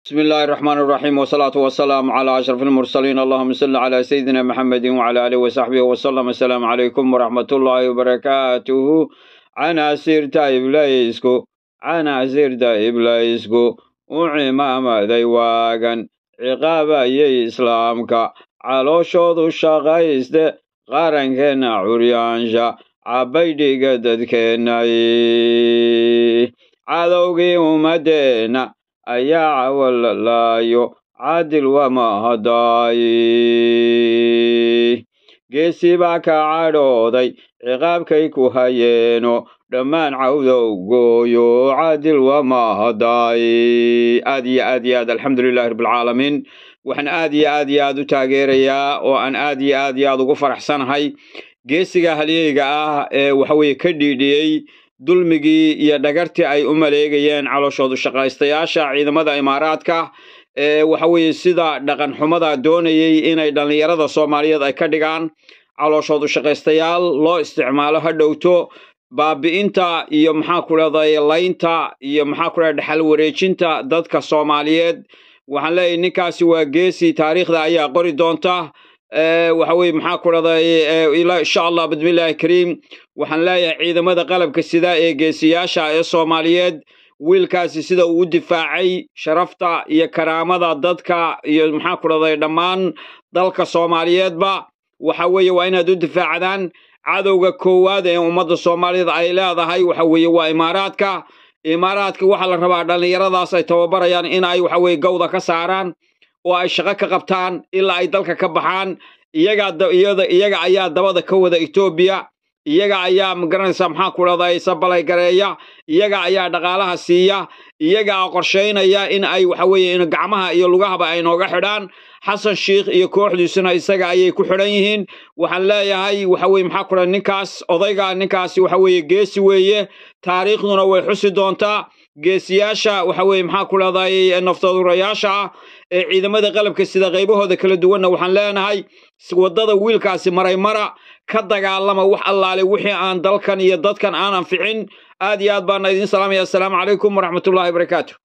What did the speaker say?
بسم الله الرحمن الرحيم، والصلاة والسلام على أشرف المرسلين، اللهم صل على سيدنا محمد وعلى آله وصحبه وسلم. السلام عليكم ورحمة الله وبركاته. Canaasiirta Ibliisku, canaasiirta Ibliisku u cimaamaday waagan ciqaabayay Islaamka, calooshoodu shaqayste qarankeenna curyaansha cabbaydhiga dadkeennay. Cadowgii ummadeenna ayaa cawalalaayo, Caadil wama hadaayi. Geesi baa ka cadhooday ciqaabkay ku hayeeno, dhammaan cawdow gooyo, Caadil wama hadaayi. Aad iyo aad iyo aad, alxamdu lilahi rabbilcaalamiin. Waxaan aad iyo aad iyo aad u taageerayaa oo aan aad iyo aad iyo aad ugu faraxsanahay geesiga halyeyga ah ee waxaweye ka dhiidhiyey dulmigii iyo dhagartii ay u maleegayeen calooshoodu shaqaystayaasha ciidamada Imaaraadka ee waxa weeye sida dhaqan xumada doonayay inay dhallinyarada Soomaaliyeed ay ka dhigaan calooshoodu shaqaystayaal loo isticmaalo ha dhowto baabi'inta iyo, maxaa ku dhahday, laynta iyo, maxaa ku dhahday, dhaxal wareejinta dadka Soomaaliyeed. Waxaan leeyahay ninkaasi waa geesi, taariikhda ayaa qori doonta. Waxa weye, maxaa ku dhahday, insha Allah bismillahi kariim. Waxaan leeyahay ciidamada qalabka sida ee geesiyaasha ee Soomaaliyeed, wiilkaasi sida uu u difaacay sharafta iyo karaamada dadka iyo, maxaa ku dhahday, dhammaan dalka Soomaaliyeedba, waxa weeye waa inaad u difaacdaan. Cadowga koowaad ee ummadda Soomaaliyeed ay leedahay waxa weeye waa Imaaraadka. Imaaraadka waxaa la rabaa dhallinyaradaas ay tababarayaan in ay, waxa weye, gawda ka saaraan oo ay shaqo ka qabtaan ilaa ay dalka ka baxaan. Iyaga ayaa dabada ka wada Etoobiya, iyaga ayaa, magaranaysaa, maxaa ku dhahday, sabalay gareeya, iyaga ayaa dhaqaalaha siiya, iyagaa qorshaynaya in ay, waxa weeye, in gacmaha iyo lugahaba ay nooga xidhaan. Xasan Sheikh iyo kooxdiisuna isaga ayay ku xidhan yihiin. Waxaan leeyahay, waxa weye, maxaa ku dhahay, ninkaas odayga, ninkaasi waxa weeye geesi weeye, taariikhduna way xusi doontaa. Geesiyaasha, waxa weye, maxaa ku dhahday, naftoodurayaasha ah ee ciidamada qalabka sida qaybahooda kala duwanna waxaan leenahay waddada wiilkaasi maray mara, ka dagaalama wax allaale wixii aan dalkan iyo dadkan aan anficin. Aad iyo aad baana idiin salaamaya. Assalaamu calaykum waraxmatullahi wabarakaatu.